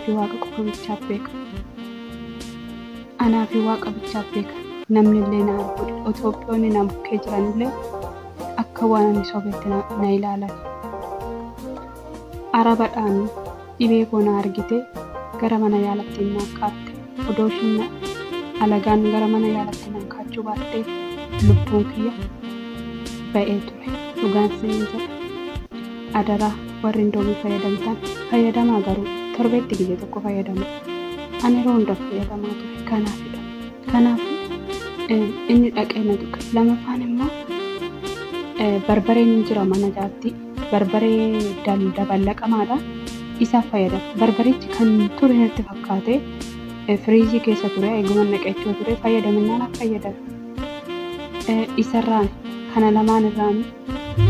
Anaa fi Waaqa qofa bichaaf beeka. Anaa fi Waaqa bichaaf beeka. Namni illee na arguu Itoophiyoonni na bukkee jiranillee akka waan ani sobeetti na ilaalan. Arabadhaan dhibee koo na argite gara mana yaalatti na kaatte. Odoo ishiin alagaan gara mana yaalatti na kaachuu baattee lubbuun kiyya ba'ee ture. Dhugaan siniin jedha. Adaraa warri indoomii fayyadamtan fayyadamaa garuu torbeetti guyyaa tokko fayyadama. Ani yeroo hunda fayyadamaa ture. Kanaafidha. Kanaaf inni dhaqee na tuqe. Lamaffaan immoo barbareen jira mana jaartii. Barbaree daballaqamaadha. Isaaf fayyadama. Barbarichi kan ture natti fakkaate firiijii keessa ture eeguma naqachuu ture fayyadaminaan akka fayyadame. Isarraan kana lamaan irraan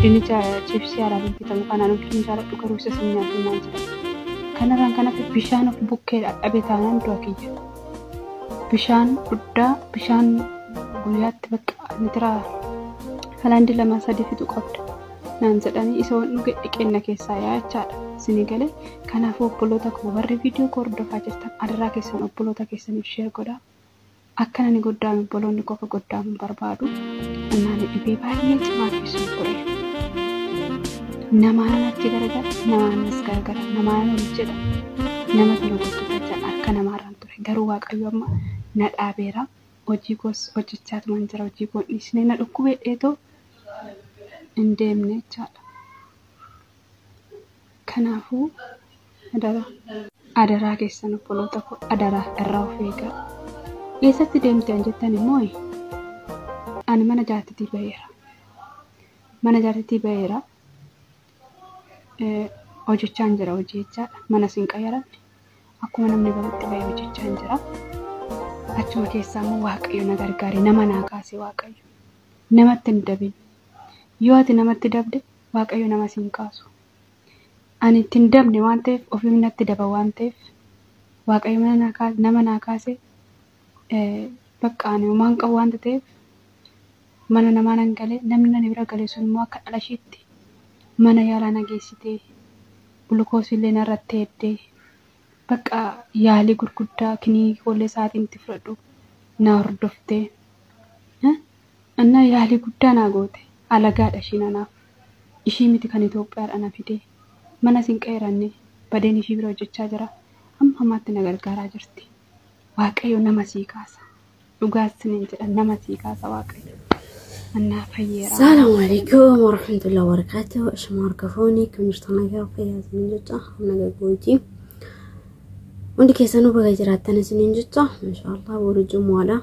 dinnicha chipsii alaa bitamu kanaan hundi jaaladhu garuu isa sin nyaatu naan jedha. Kanarraan kan hafe bishaan of bukkee dhabe taanaan du'a kiyya. Bishaan guddaa bishaan guyyaatti bakka litira halaandii lama sadii fixu qabda naan jedhanii isa waan dhuge dhiqeenna keessaa yaachaadha. Isinii galee kanaafuu obboloota koo warri viidiyoo koo hordofaa jirtan adaraa keessan obboloota keessaniif share godhaa. Akka nani goddaame obboloonni koo akka goddaamu barbaadu. Annaan dhibee baay'ee cimaa keessa ture. Namaan achi garagara, namaanis garagara, namaan ol jedha. Nama tola gurguddaa harka namaarraan ture. Garuu Waaqayyo amma na dhaabeera. Hojii koos hojjechaa tuman jira. Hojii koo dhiisnee na dhukkubee dheetoo hin deemne jechaadha. Kanaafuu adaraa adaraa keessan obboloota koo adaraa irraa of eegaa. Eessatti deemte an jettan immoo ani mana jaartitii ba'eera. Mana jaartitii ba'eera. Hojjechaan jira hojii jechaadha. Mana siin qayyaramne akkuma namni bahutti ba'ee hojjechaan jira. Achuma keessaa immoo Waaqayyo na gargaare nama naa kaase Waaqayyo. Namatti hin dabin. Yoo ati namatti dabde Waaqayyo nama siin kaasu. Ani itti hin dabne waan ta'eef ofiin natti daba waan ta'eef Waaqayyo nama naa kaase bakka ani homaan qabu waan ta'eef mana namaa nan galee namni nani bira gale sun immoo akka dhala isheetti mana yaalaa na geessitee gulukoosii illee narratti heddee bakka yaalii gurguddaa kinii koollee sa'aatiin itti fudhadhu na hordoftee innaa yaalii guddaa naa goote alagaadha ishiin anaaf ishii miti kan Itoophiyaadha na fidee mana siin qeeranne badeen ishii bira hojjechaa jira amma ammaatti na gargaaraa jirti. Waaqayyo nama sii kaasa. Dhugaas siniin jedha nama sii kaasa Waaqayyo. Annaa fayyeera. Salaamu alaikum warahmatullahi wabarakatuh. Ishuma harka fuuni kam jirtan nagaa fayyaa isiniin jecha nagaa gootii. Hundi keessanuu baga jiraattan isiniin jecha inshaallah boru jumu'aadha.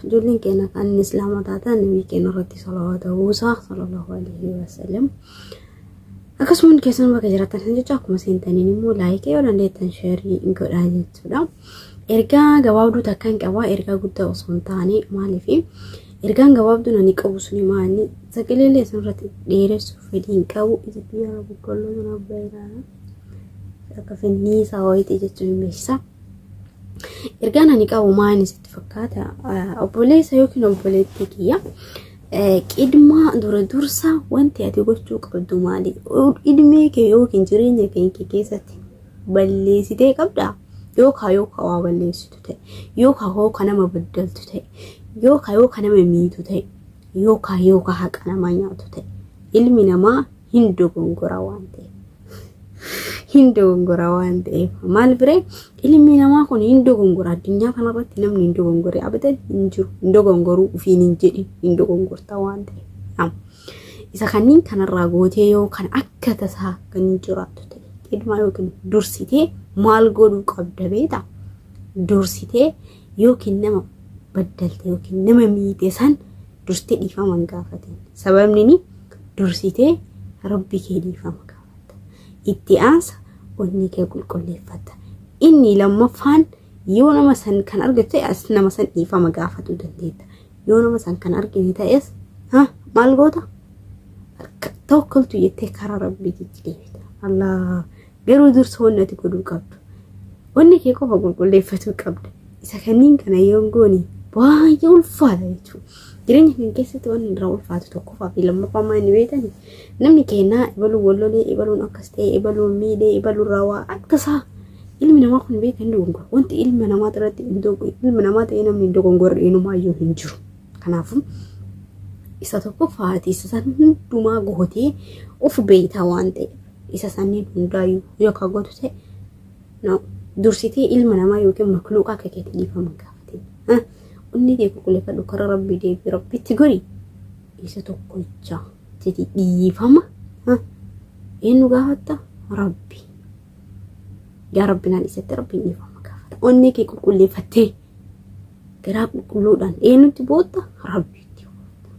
Ijoolleen keenya kan islaama taatan nabii keenya irratti salawaata buusaa sallallahu alaihi wasallam. Akkasuma hundi keessanuu baga jiraattan isin jecha akkuma seentaniin immoo like yoo dandeettan share godhaa jechuudha. Ergaa gabaabduu takka hin qabaa ergaa guddaa osoo hin taane maaliifi ergaan gabaabduun ani qabu suni maali sagalee isin irratti dheeressuuf fedhii hin qabu ijatti yaa boqqolloo sana abbaa akka finniisaa wayitii jechuun hin beeksisa. Ergaan ani qabu maali sitti fakkaata obboleessa yookiin obboleettii kiyya qidmaa dura dursa wanti ati gochuu qabdu maali idmee kee yookiin jireenya kee keessatti balleessitee qabdaa yookaan yookaan waa balleessitu ta'e yookaan yookaan nama baddaltu ta'e yookaan yookaan nama miitu ta'e yookaan yookaan haqa namaa nyaatu ta'e ilmi namaa hin dogongora waan ta'eef. Hin dogongora waan ta'eef maal biree ilmi namaa kun hin dogongora addunyaa kanarratti namni hin dogongore abadan hin jiru hin dogongoruu ofiin hin jedhin hin dogongorta waan ta'eef. Isa kanneen kanarraa gootee yoo kan akka tasaa kan hin jiraattu ta'e qidmaa yookiin dursitee maal godhuu qabda beektaa? Dursitee yookiin nama baddalte yookiin nama miite san dursitee dhiifama hin gaafatin. Sababni ni dursitee rabbi kee dhiifama gaafatta. Itti aansa onni kee qulqulleeffatta. Inni lammaffaan yoo nama san kan argate as nama san dhiifama gaafatu dandeetta. Yoo nama san kan argine ta'es maal goota? Tawakkaltu jettee karaa rabbiitti deebita. Allah garuu dursa wanni ati godhuu qabdu. Wanni kee qofa qulqulleeffatuu qabda. Isa kanneen kana yoo goone baay'ee ulfaata jechuudha. Jireenya keenya keessatti wanni irraa ulfaatu tokkoffaa fi lammaffaa maal inni beektani? Namni keenyaa ibaluun wallolee, ibaluun akkas ta'e, ibaluun miidhee, ibaluun raawwaa akka isaa Ilmi namaa kun beekan dogongora. Wanti ilma namaa irratti ilma namaa ta'ee namni hin dogongorre eenyumaayyuu hin jiru. Kanaafuu isa tokko faati isa san hundumaa gootee of beektaa waan ta'eef isa sanniin hundaayyuu yookaan gootu ta'e no dursitee ilma namaa yookiin makluuqa akka keetii dhiifama gaafatin. Onni kee qulqulleeffadhu karaa rabbii deebii rabbitti gori isa tokkocha jedhi dhiifama. Eenyu gaafatta? Rabbi. Yaa rabbi naan isatti rabbiin dhiifama gaafata. Onni kee qulqulleeffattee garaa qulqulluudhaan eenyutti bootta? Rabbiitti bootta.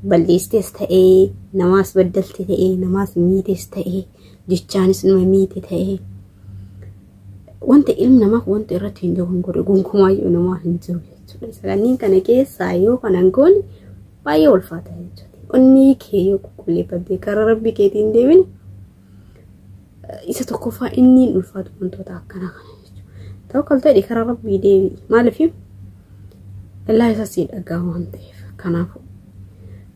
Balleessites ta'ee namaas baddalte ta'ee namaas miites ta'ee jechaanis nama miite ta'ee wanta ilmi namaa wanta irratti hin dogongorre gonkumaayyuu namaa hin jiru jechuudha. Isa kanneen kana keessaa yoo kanan goone baay'ee ulfaata jechuudha. Onni kee yoo qulqulleeffattee karaa rabbii keetiin deemine isa tokkoffaa inni hin ulfaatu wantoota akkanaa kana jechuudha. Tawakkal ta'e karaa rabbii deemi. Maaliif illaa isa sii dhagaa waan ta'eef. Kanaafuu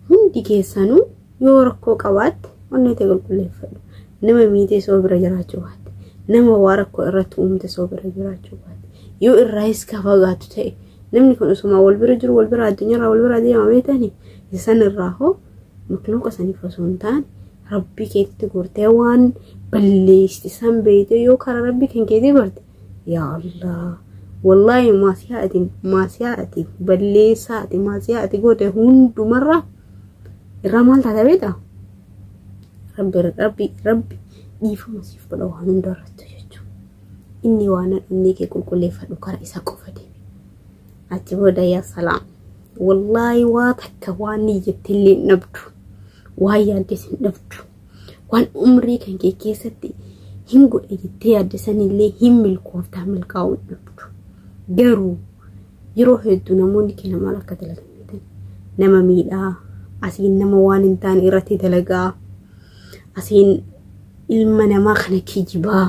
hundi keessanuu yoo rakkoo qabaatte onnee ta'e qulqulleeffadhu. Nama miitee soo bira jiraachuu baatte. Nama waa rakkoo irratti uumte soo bira jiraachuu baatte. Yoo irraayis ka fagaatu ta'e namni kun osuma wal bira jiru wal bira addunyaarraa wal bira deema beetanii isan irraa hoo makluuqa saniif osoo hin taane rabbii keetitti gortee waan balleessite san beeytee yoo karaa rabbii kan keetii gorte yaa Allah wallaahi maasiyaa ati maasiyaa ati balleessaa ati maasiyaa ati goote hundumarraa irraa maal taata beektaa? Rabbi rabbi rabbi dhiifama siif godha waan hunda irratti jechuudha. Inni waan inni kee qulqulleeffadhu karaa isa qofa deemi. Achi booda yaa salaam wallaahi waa takka waan niyyatti illee hin dhabdu waan yaaddes hin dhabdu waan umrii kan kee keessatti hin godhe jettee yaadde sanillee hin milkooftaa milkaa'uu hin dhabdu. Garuu yeroo hedduu namoonni keenya maal akka dalagan beektan nama miidhaa asiin nama waan hin taane irratti dalagaa asiin ilma namaa kana kijibaa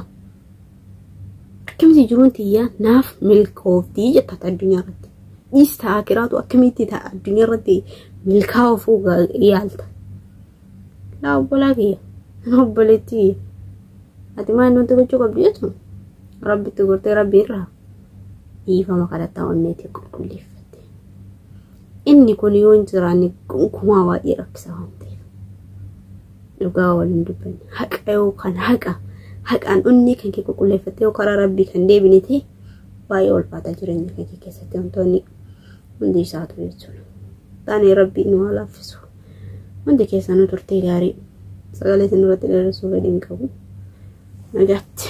akkamitti jiruun tiyyaa naaf milkooftii jetta addunyaa irratti. Dhiis ta'a kiraatu akkamitti ta'a addunyaa irratti milkaa'uuf yaalta. Laa obbolaa kiyya obboleettii kiyya ati maal wanti gochuu qabdu jettu rabbitti gortee rabbi irraa dhiifama kadhataa onneetii qulqulleeffatte. Inni kun yoo hin jiraanne gonkumaa baay'ee rakkisa waan ta'eef. Dhugaa waliin dubbanne haqa yookaan haqa haqaan onnee kan kee qulqulleeffattee yoo karaa rabbii kan deebine ta'e baay'ee ulfaataa jireenya kan kee keessatti wantoonni hundi isaatu jechuudha. Taanee rabbii nu haa laaffisu. Hundi keessanuu turtee gaarii sagalee isin irratti dheeressuu fedhii hin qabu. Nagaatti.